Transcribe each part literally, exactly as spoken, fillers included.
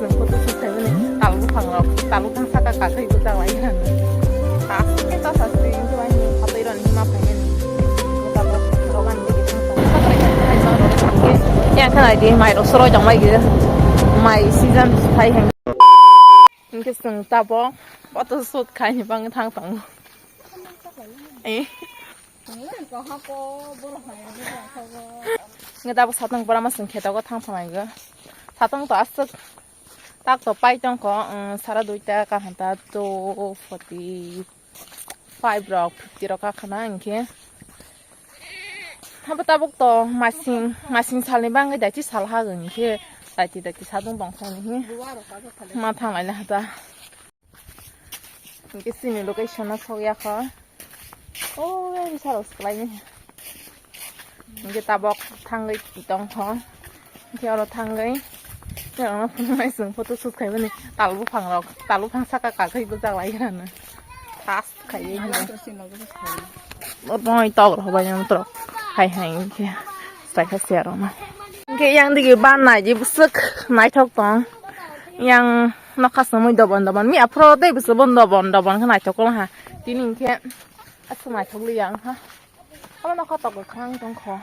Photo shoot khaimani tal buphang rok, tal buphang saka kakhai bwchak lai kha. Taste ta sasti wngkhe bai phatwi rani ma phaimani. Tabok rogan digi thang thang. Yang kha nai di mai rok soroi tong bai gwi. Mai season phai hai. Hingke chwng tabok photo shoot khaini bagwi thang tongo. Eh. Hingke tabok satang borama chwng khe tabok thang thang lai gwi. Satang to aswk tak to pai tongkho, um, sara duita kaham ta two forty five rok, fifty rok kakhwna hingke. Habo tabuk to masing, masing salni bagwi daiti sal hagwi hingke daiti daiti sadung tongkha hini. Ma thang laina hata. Hingke chini location no sok ya kho. O, ya bisa rok selaini. Hingke tabok thangwi tongkho. Hingke oro thangwi. Norokno phunuknai chwng photo shoot khaimani tal buphang rok, tal buphang saka kakhwi bwchak lai kha na. Tas khaiwi hino. Bo tongwi tok rok bai motor hai hai hingke. Sai kha siya rok na. Hingke yang digi ban nai di bwswk naithok tong. Yang nokha sumui dobon dobon. Mi aphro tei bwswk bon dobon dobon khe naithok kong ha. Tini hingke aswk naithok li yang ha. Abo nokha tok kwkhwrang tongkho.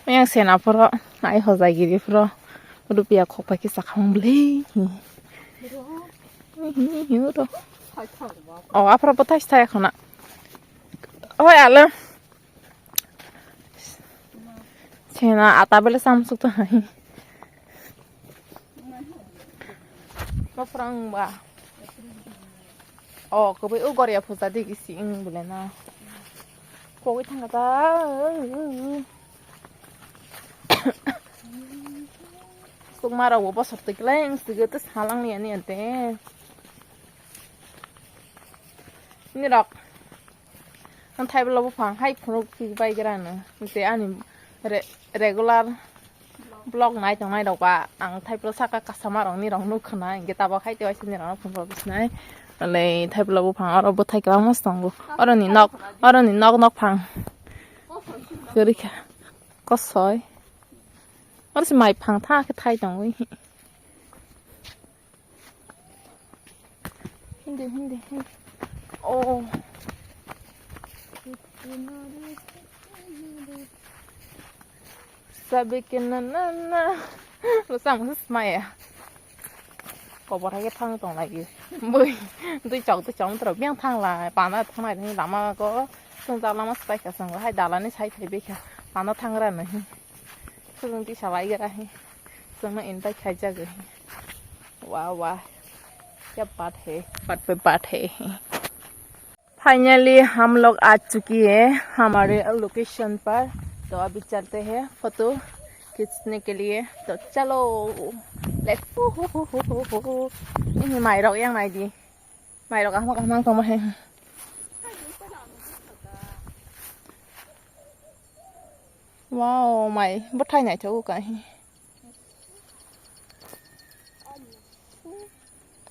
Yang sena phoro ai hojai giri phoro rupiya khok pai khe sakhamung bwlwi. O aphro bo thai thai khona. Oi ale. Sena ata bele samsuk to hai. Bafrang ba. O, kwbwi o Goria puja digi si wng bole na. Kogwi thangkha ta. Sukma rok bo bosor twi kwlai wng sigi tei salang liya ni ante. Nini rok. Ang thaibla buphang hai phunuk bai gra no. Tei ani re-, regular vlog nai tongnai rok ba ang thaibla saka kasama rok ni rok nuk khna, hingke tabok hai tei waisa ni rok no phunuk rok bisnai. Alei thaibla buphang oro bwthai kwbangma se tongo. Oro ni nok, oro ni nok nok phang. Kwrwi kha. Kosoi. Oro se mai phang tha khe thai tongwi. Hindi, hindi, hindi. Oh. Sabi ke na na na. Lo sang sus maya. Kobor hai ke thang tong lagi. Bui. Tui chok, tui chok, tro biang thang lai. Pana thang lai ni lama ko. Sung ta lama sai ka sang hai dalani sai thai be kha. Pana thang ra na hi. Sung ti sa lai ga hi. Sung na in tai khai ja ga hi. वाह, वाह, क्या बात है, बात पे बात है। Finally हम लोग आ चुकी है हमारे लोकेशन पर, तो अभी चलते हैं फोटो खींचने के लिए। तो चलो, let's go। Ini mai rok yang nai di, mai rok kaham kaham tong ma he. Wow, mai bwthai naithok kha hi.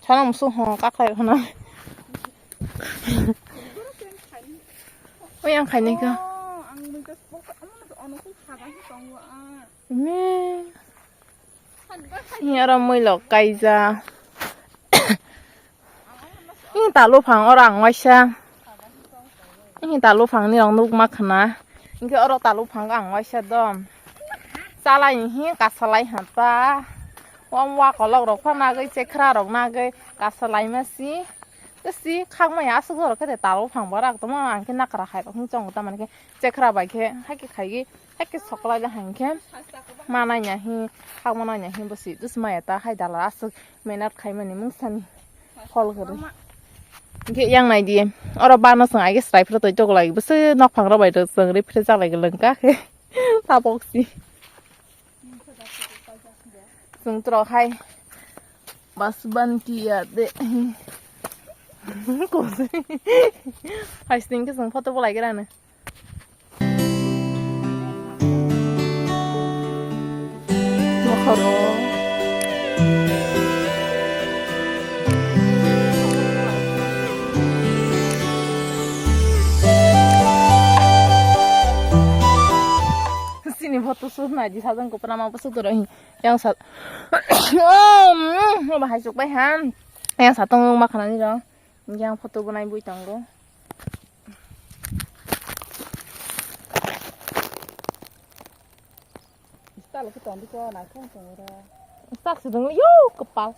Sana musu ho kakhai khana. Oi ang khaini ka. Me. Ni aro mui lok kaija. Ini talu phang oro ang waisa. Ini talu phang ni rong nuk ma khna. Hingke oro talu phang ang waisa dom. Chalai hi kasalai ha ta. Wam wa kolok rok pha nagwi, chekra rok nagwi kasalai ma si. Te si khak maya asuk rok khe talu phang borak tongma ang khe nakra khai rok hing chong ta mani khe chekra bai khe hai khe khai gi. Hai khe soklai le hai khe ma nai ya hi, khak ma nai ya hi bo si dus maya ta hai dala aswk mehnat khai mani mungsa ni phol kwrwi. Hingke yang nai di, oro bana chwng ai khe chwrai phuru twi tok lai, bwswk nok phang rok bai rw chwng ri phre cha lai kwlwng ka khe tabok si. Chwng tro hai bas ban kiya de. Hai sing khe chwng photo bo lai gra no. Sini Photo shoot nai di sajang kopra ma bwswk doro hi. Yang sa, oh, mm, bahai chuk bai ha. Yang satong ma khanani rong. Yang photo bo nai bui tongo. Style ki tondi ko na thong thong ro. Style sudung yo kepal.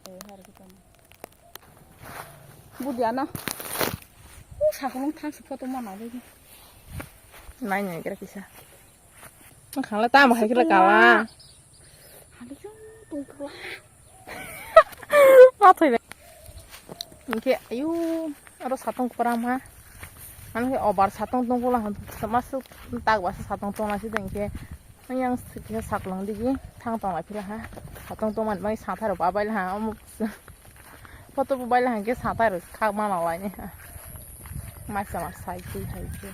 Eh, har ki tondi. Budi ana. U sakulung thang se photo ma nai. Nai nai kira kisa. Khangla tamo hai kira kala. Hadi yo tong thula. Ma thoi. Hingke ayu aro satong kwbangma. Ani khe obar satong tong bula hwn masuk tak basa satong tong nasi dengke. Yang kisa saklong digi thang tong lai phila ha. Satong tong man bai sathai rok ba bai la ha. Photo bo bai la ha khe sathai rok khak ma ma lai ni ha. Masa ma sai twi hai khe.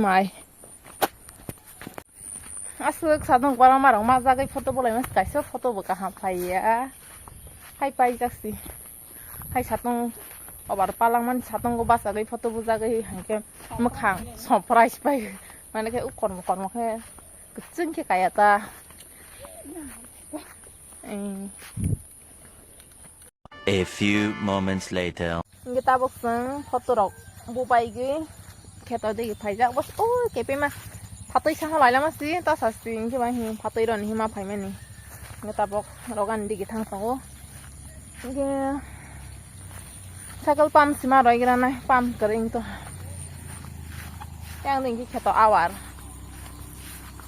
Mai. Aswk satong kwbangma rok ma jagwi photo bolai mas kaisa photo bo kaham phaiya. Hai paijak si. Hai satong obar palangmani satongo bachagwi photo bujagwi hingke mwkhang somprai si pai. Mane khe u kormo kormo khe kwchwng khe kaya ta. Ee. A few moments later. Hingke tabuk chwng photo rok bubaigwi kheto digi phaijak. Bos, o, kepema phatwi saha lailama si, ta sa si, hingke ba hi phatwi roni hima phaimani. Hingke tabuk rok ani digi thang tongo. Hingke cycle pump sima roi gira nai, pump kwrwi to. Yang digi kheto awar.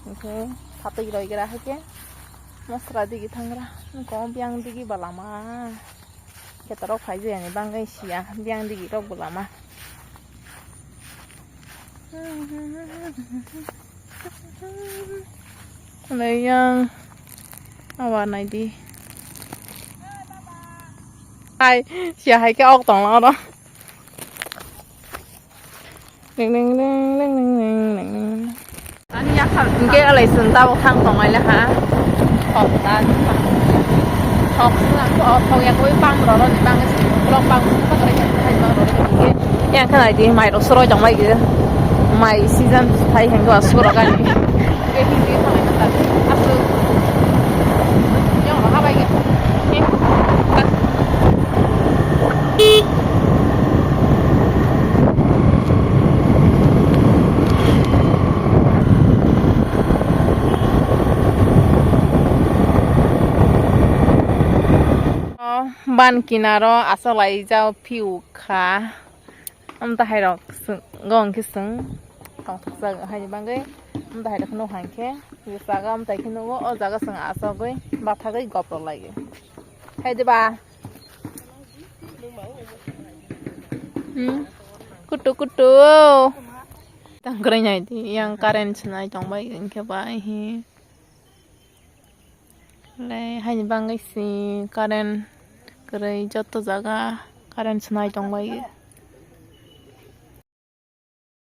Hingke phatwi roi gira haike. Mosra digi thangra, nokong biang digi balama. Khetorok phai jaya ni bangwi siya, biang digi rok balama. Nai yang awa nai di. Hai, siya hai khe ok tong oro. Ning ning ning ning ning ning ning ning. Ani yakhal hingke alai chwng tabuk thang tongmai le ha. Thok ta, thok swnam, thok, thok yakwi pang roro ni bang si, blok bang si, bang roro ni bang roro ni hingke. Yang khe nai di, mai rok swroi tongmai khe. Mai season phai hingke aswk rok ani. Hingke hingke thanglai na ta. Aswk. Yang rok habai khe. O ban kinaro aswk laijak phiyok kha. Amtahai rok gong khe chwng tongthokjak haini bagwi. Amtahai rok nukha hinkhe. Saka amtai khe nugo, o jaga chwng achogwi bathagwi gop rw lai. Hai de ba. Hmm. Kutu kutu. Tangkrai nai di, yang current swnai tongbai hinkhe bai hi. Le haini bagwi si current kwrwi joto jaga current swnai tongbai.